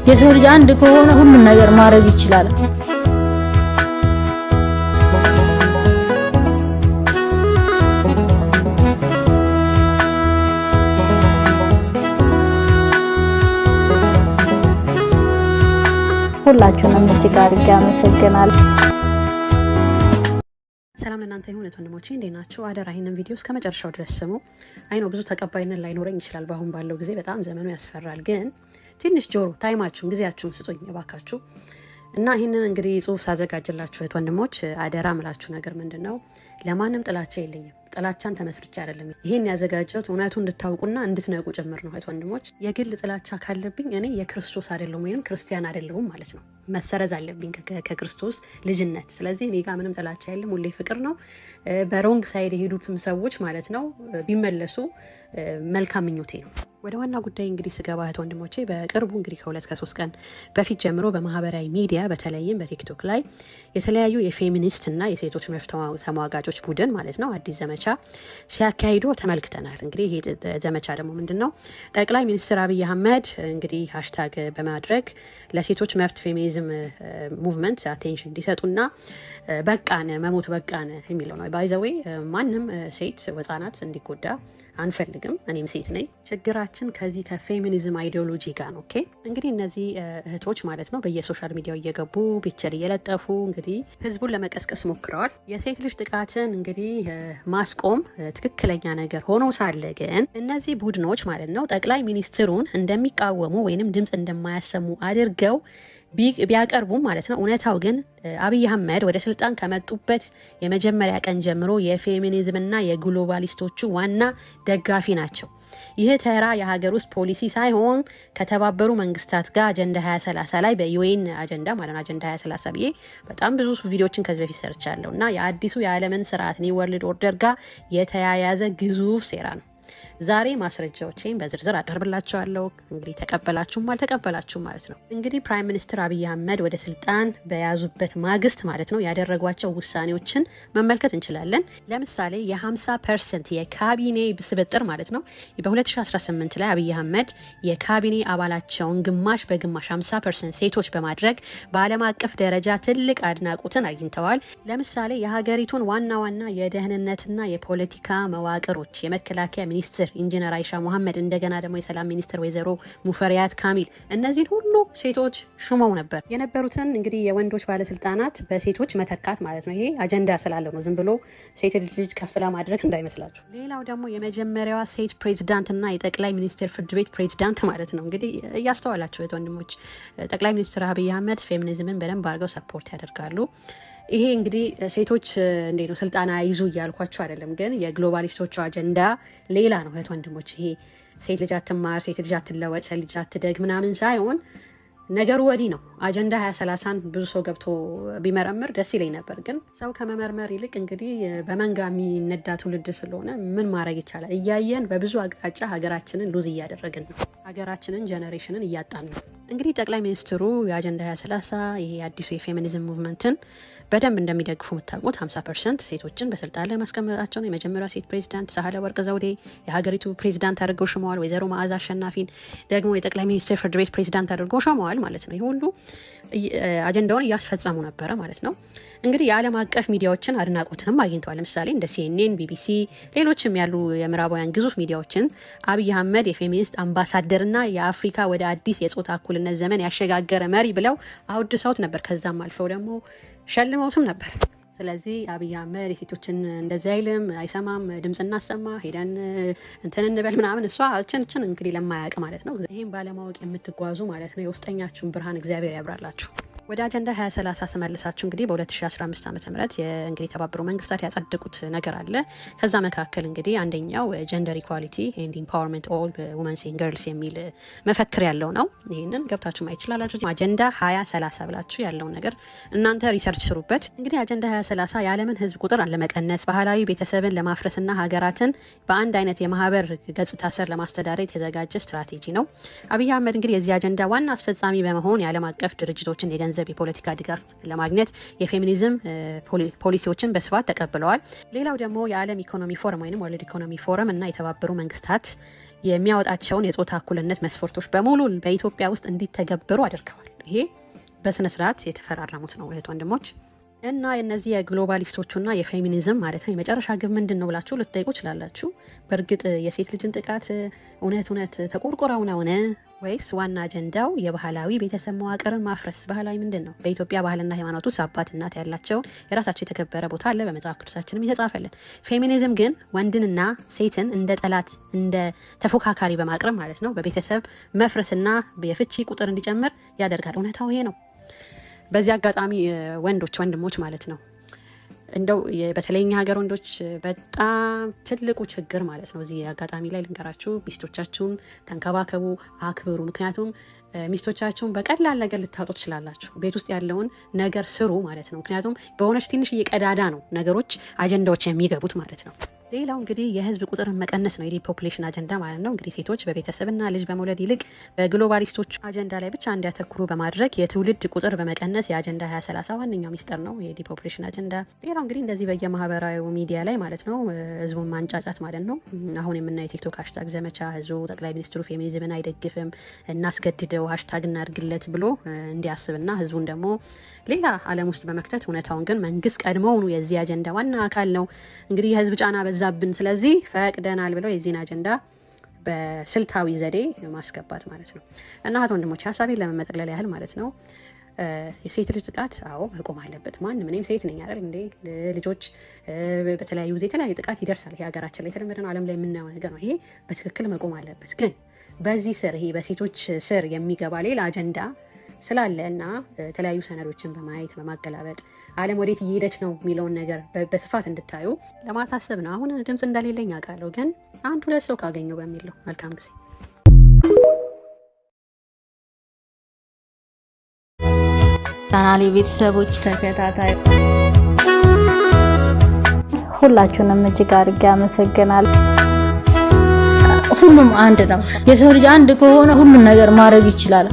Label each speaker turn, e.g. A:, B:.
A: የሰው ልጅ አንድ ከሆነ ሁሉን ነገር ማድረግ ይችላል። ሁላችሁንም እጅግ አድርጌ አመሰግናለሁ።
B: ሰላም ለእናንተ ይሁን ወንድሞቼ፣ እንዴት ናችሁ? አደራ ይህንን ቪዲዮ እስከ መጨረሻው ድረስ ስሙ። I know ብዙ ተቀባይነት ላይኖረኝ ይችላል። በአሁን ባለው ጊዜ በጣም ዘመኑ ያስፈራል። ግን ትንሽ ጆሮ time ኣችሁን ጊዜያችሁን ስጡኝ እባካችሁ። እና ይህንን እንግዲህ ጽሁፍ ሳዘጋጅላችሁ እህት ወንድሞች አደራ ምላችሁ ነገር ምንድን ነው? ለማንም ጥላቻ የለኝም። ጥላቻን ተመስርቼ አይደለም ይህን ያዘጋጀሁት፣ እውነቱ እንድታውቁና እንድትነቁ ጭምር ነው። እህት ወንድሞች፣ የግል ጥላቻ ካለብኝ እኔ የክርስቶስ አይደለሁም ወይም ክርስቲያን አይደለሁም ማለት ነው። መሰረዝ አለብኝ ከክርስቶስ ልጅነት። ስለዚህ እኔ ጋር ምንም ጥላቻ የለም፣ ሁሌ ፍቅር ነው። በ wrong side የሄዱትም ሰዎች ማለት ነው ቢመለሱ መልካም ምኞቴ ነው። ወደ ዋና ጉዳይ እንግዲህ ስገባ እህት ወንድሞቼ፣ በቅርቡ እንግዲህ ከ2 ከ3 ቀን በፊት ጀምሮ በማህበራዊ ሚዲያ በተለይም በቲክቶክ ላይ የተለያዩ የፌሚኒስት እና የሴቶች መብት ተሟጋቾች ቡድን ማለት ነው አዲስ ዘመቻ ሲያካሂዱ ተመልክተናል። እንግዲህ ይሄ ዘመቻ ደግሞ ምንድን ነው? ጠቅላይ ሚኒስትር አብይ አህመድ እንግዲህ hashtag በማድረግ ለሴቶች መብት feminism movement attention እንዲሰጡና በቃን መሞት በቃን የሚለው ነው። By the way ማንም ሴት ህጻናት እንዲጎዳ አንፈልግም። እኔም ሴት ነኝ። ችግራችን ከዚህ ከ feminism ideology ጋር ነው። Okay፣ እንግዲህ እነዚህ እህቶች ማለት ነው በየ social media ው እየገቡ picture እየለጠፉ እንግዲህ ህዝቡን ለመቀስቀስ ሞክረዋል። የሴት ልጅ ጥቃትን እንግዲህ ማስቆም ትክክለኛ ነገር ሆኖ ሳለ ግን እነዚህ ቡድኖች ማለት ነው ጠቅላይ ሚኒስትሩን እንደሚቃወሙ ወይንም ድምፅ እንደማያሰሙ አድርገው ቢያቀርቡም ማለት ነው፣ እውነታው ግን አብይ አህመድ ወደ ስልጣን ከመጡበት የመጀመሪያ ቀን ጀምሮ የፌሚኒዝምና የግሎባሊስቶቹ ዋና ደጋፊ ናቸው። ይህ ተራ የሀገር ውስጥ ፖሊሲ ሳይሆን ከተባበሩ መንግስታት ጋር አጀንዳ 2030 ላይ በ UN አጀንዳ ማለት ነው፣ አጀንዳ 2030 ብዬ በጣም ብዙ ቪዲዮችን ከዚህ በፊት ሰርቻለሁ እና የአዲሱ የዓለምን ስርዓት new world order ጋር የተያያዘ ግዙፍ ሴራ ነው። ዛሬ ማስረጃዎቼን በዝርዝር አቀርብላችኋለሁ። እንግዲህ ተቀበላችሁም አልተቀበላችሁም ማለት ነው። እንግዲህ Prime Minister አብይ አህመድ ወደ ስልጣን በያዙበት ማግስት ማለት ነው ያደረጓቸው ውሳኔዎችን መመልከት እንችላለን። ለምሳሌ የ50% የካቢኔ ስብጥር ማለት ነው። በ2018 ላይ አብይ አህመድ የካቢኔ አባላቸውን ግማሽ በግማሽ 50% ሴቶች በማድረግ በዓለም አቀፍ ደረጃ ትልቅ አድናቆትን አግኝተዋል። ለምሳሌ የሀገሪቱን ዋና ዋና የደህንነትና የፖለቲካ መዋቅሮች የመከላከያ ሚኒስትር ኢንጂነር አይሻ መሐመድ፣ እንደገና ደግሞ የሰላም ሚኒስትር ወይዘሮ ሙፈሪያት ካሚል፣ እነዚህን ሁሉ ሴቶች ሹመው ነበር። የነበሩትን እንግዲህ የወንዶች ባለስልጣናት በሴቶች መተካት ማለት ነው። ይሄ አጀንዳ ስላለው ነው። ዝም ብሎ ሴት ልጅ ከፍ ለማድረግ እንዳይመስላችሁ። ሌላው ደግሞ የመጀመሪያዋ ሴት ፕሬዚዳንትና የጠቅላይ ሚኒስትር ፍርድ ቤት ፕሬዚዳንት ማለት ነው። እንግዲህ እያስተዋላችሁ እህት ወንድሞች፣ ጠቅላይ ሚኒስትር አብይ አህመድ ፌሚኒዝምን በደንብ አድርገው support ያደርጋሉ። ይሄ እንግዲህ ሴቶች እንዴት ነው ስልጣን አይዙ እያልኳቸው አይደለም፣ ግን የ globalist ኦቹ አጀንዳ ሌላ ነው። እህት ወንድሞች፣ ይሄ ሴት ልጅ አትማር፣ ሴት ልጅ አትለወጥ፣ ሴት ልጅ አትደግ ምናምን ሳይሆን ነገሩ ወዲህ ነው። አጀንዳ 2030ን ብዙ ሰው ገብቶ ቢመረምር ደስ ይለኝ ነበር፣ ግን ሰው ከመመርመር ይልቅ እንግዲህ በመንጋ የሚነዳ ትውልድ ስለሆነ ምን ማድረግ ይቻላል? እያየን በብዙ አቅጣጫ ሀገራችንን lose እያደረግን ነው። ሀገራችንን generation ን እያጣን ነው። እንግዲህ ጠቅላይ ሚኒስትሩ የአጀንዳ 2030 ይሄ አዲሱ የ feminism movement ን በደንብ እንደሚደግፉ የምታውቁት 50% ሴቶችን በስልጣን ላይ ማስቀመጣቸው ነው። የመጀመሪያ ሴት ፕሬዚዳንት ሳህለ ወርቅ ዘውዴ የሀገሪቱ ፕሬዚዳንት አድርገው ሾመዋል። ወይዘሮ መዓዛ አሸናፊን ደግሞ የጠቅላይ ሚኒስትር ፍርድ ቤት ፕሬዚዳንት አድርገው ሾመዋል ማለት ነው። ይህ ሁሉ አጀንዳውን እያስፈጸሙ ነበረ ማለት ነው። እንግዲህ የዓለም አቀፍ ሚዲያዎችን አድናቆትንም አግኝተዋል። ለምሳሌ እንደ ሲኤንኤን፣ ቢቢሲ፣ ሌሎችም ያሉ የምዕራባውያን ግዙፍ ሚዲያዎችን አብይ አህመድ የፌሚኒስት አምባሳደርና የአፍሪካ ወደ አዲስ የጾታ እኩልነት ዘመን ያሸጋገረ መሪ ብለው አወድሰውት ነበር። ከዛም አልፈው ደግሞ ሸልመውትም ነበር። ስለዚህ አብይ አህመድ የሴቶችን እንደዚህ አይልም፣ አይሰማም፣ ድምፅ እናሰማ፣ ሄደን እንትን እንበል ምናምን እሷ ችን እንግዲህ ለማያውቅ ማለት ነው። ይህም ባለማወቅ የምትጓዙ ማለት ነው የውስጠኛችሁን ብርሃን እግዚአብሔር ያብራላችሁ። ወደ አጀንዳ 2030 ስመልሳችሁ እንግዲህ በ2015 ዓ.ም እንግዲህ የተባበሩ መንግስታት ያጸደቁት ነገር አለ። ከዛ መካከል እንግዲህ አንደኛው gender equality and empowerment all womens and girls የሚል መፈክር ያለው ነው። ይህንን ገብታችሁ ማየት ይችላላችሁ። አጀንዳ 2030 ብላችሁ ያለውን ነገር እናንተ research ስሩበት። እንግዲህ አጀንዳ 2030 የዓለምን ህዝብ ቁጥር ለመቀነስ፣ ባህላዊ ቤተሰብን ለማፍረስና ሀገራትን በአንድ አይነት የማህበር ገጽታ ስር ለማስተዳደር የተዘጋጀ ስትራቴጂ ነው። አብይ አህመድ እንግዲህ የዚህ አጀንዳ ዋና አስፈጻሚ በመሆን የዓለም አቀፍ ድርጅቶችን የገንዘብ፣ የፖለቲካ ድጋፍ ለማግኘት የፌሚኒዝም ፖሊሲዎችን በስፋት ተቀብለዋል። ሌላው ደግሞ የዓለም ኢኮኖሚ ፎረም ወይም World Economy Forum እና የተባበሩ መንግስታት የሚያወጣቸውን የጾታ እኩልነት መስፈርቶች በሙሉ በኢትዮጵያ ውስጥ እንዲተገበሩ አድርገዋል። ይሄ በስነ ስርዓት የተፈራረሙት ነው እህት ወንድሞች። እና የነዚህ የ globalist ኦቹና የፌሚኒዝም ማለት ነው የመጨረሻ ግብ ምንድን ነው ብላችሁ ልትጠይቁ ትችላላችሁ። በእርግጥ የሴት ልጅን ጥቃት እውነት እውነት ተቆርቆረው ነውን ወይስ ዋና አጀንዳው የባህላዊ ቤተሰብ መዋቅርን ማፍረስ? ባህላዊ ምንድን ነው? በኢትዮጵያ ባህልና ሃይማኖት ውስጥ አባት እናት ያላቸው የራሳቸው የተከበረ ቦታ አለ፣ በመጽሐፍ ቅዱሳችንም የተጻፈልን። ፌሚኒዝም ግን ወንድንና ሴትን እንደ ጠላት፣ እንደ ተፎካካሪ በማቅረብ ማለት ነው በቤተሰብ መፍረስና የፍቺ ቁጥር እንዲጨምር ያደርጋል። እውነታው ይሄ ነው። በዚህ አጋጣሚ ወንዶች ወንድሞች ማለት ነው እንደው በተለይ እኛ ሀገር ወንዶች በጣም ትልቁ ችግር ማለት ነው፣ እዚህ አጋጣሚ ላይ ልንገራችሁ፣ ሚስቶቻችሁን ተንከባከቡ፣ አክብሩ። ምክንያቱም ሚስቶቻችሁን በቀላል ነገር ልታጡ ትችላላችሁ። ቤት ውስጥ ያለውን ነገር ስሩ ማለት ነው። ምክንያቱም በሆነች ትንሽዬ ቀዳዳ ነው ነገሮች፣ አጀንዳዎች የሚገቡት ማለት ነው። ሌላው እንግዲህ የህዝብ ቁጥርን መቀነስ ነው፣ የ depopulation አጀንዳ ማለት ነው። እንግዲህ ሴቶች በቤተሰብና ልጅ በመውለድ ይልቅ በ globalist ኦች አጀንዳ ላይ ብቻ እንዲያተኩሩ በማድረግ የትውልድ ቁጥር በመቀነስ የአጀንዳ 2030 ዋነኛው ሚስጥር ነው የ depopulation አጀንዳ። ሌላው እንግዲህ እንደዚህ በየማህበራዊ ሚዲያ ላይ ማለት ነው ህዝቡን ማንጫጫት ማለት ነው። አሁን የምናየው የቲክቶክ hashtag ዘመቻ ህዝቡ ጠቅላይ ሚኒስትሩ ፌሚኒዝምን አይደግፍም፣ እናስገድደው፣ hashtag እናድርግለት ብሎ እንዲያስብና ህዝቡን ደግሞ ሌላ ዓለም ውስጥ በመክተት፣ እውነታውን ግን መንግስት ቀድሞውኑ የዚህ አጀንዳ ዋና አካል ነው። እንግዲህ የህዝብ ጫና በዛብን፣ ስለዚህ ፈቅደናል ብለው የዚህን አጀንዳ በስልታዊ ዘዴ ማስገባት ማለት ነው። እና እህት ወንድሞች፣ ሀሳቤን ለመጠቅለል ያህል ማለት ነው፣ የሴት ልጅ ጥቃት አዎ መቆም አለበት። ማንም፣ እኔም ሴት ነኝ አይደል እንዴ? ልጆች በተለያዩ ጊዜ የተለያዩ ጥቃት ይደርሳል። ይሄ ሀገራችን ላይ የተለመደ ነው። ዓለም ላይ የምናየው ነገር ነው። ይሄ በትክክል መቆም አለበት። ግን በዚህ ስር፣ ይሄ በሴቶች ስር የሚገባ ሌላ አጀንዳ ስላለ እና የተለያዩ ሰነዶችን በማየት፣ በማገላበጥ ዓለም ወዴት እየሄደች ነው የሚለውን ነገር በስፋት እንድታዩ ለማሳሰብ ነው። አሁን ድምፅ እንደሌለኝ አውቃለሁ፣ ግን አንድ ሁለት ሰው ካገኘው በሚል ነው። መልካም ጊዜ።
A: ቻናሌ ቤተሰቦች ተከታታይ ሁላችሁንም እጅግ አድርጌ አመሰግናለሁ። ሁሉም አንድ ነው። የሰው ልጅ አንድ ከሆነ ሁሉም ነገር ማድረግ ይችላል።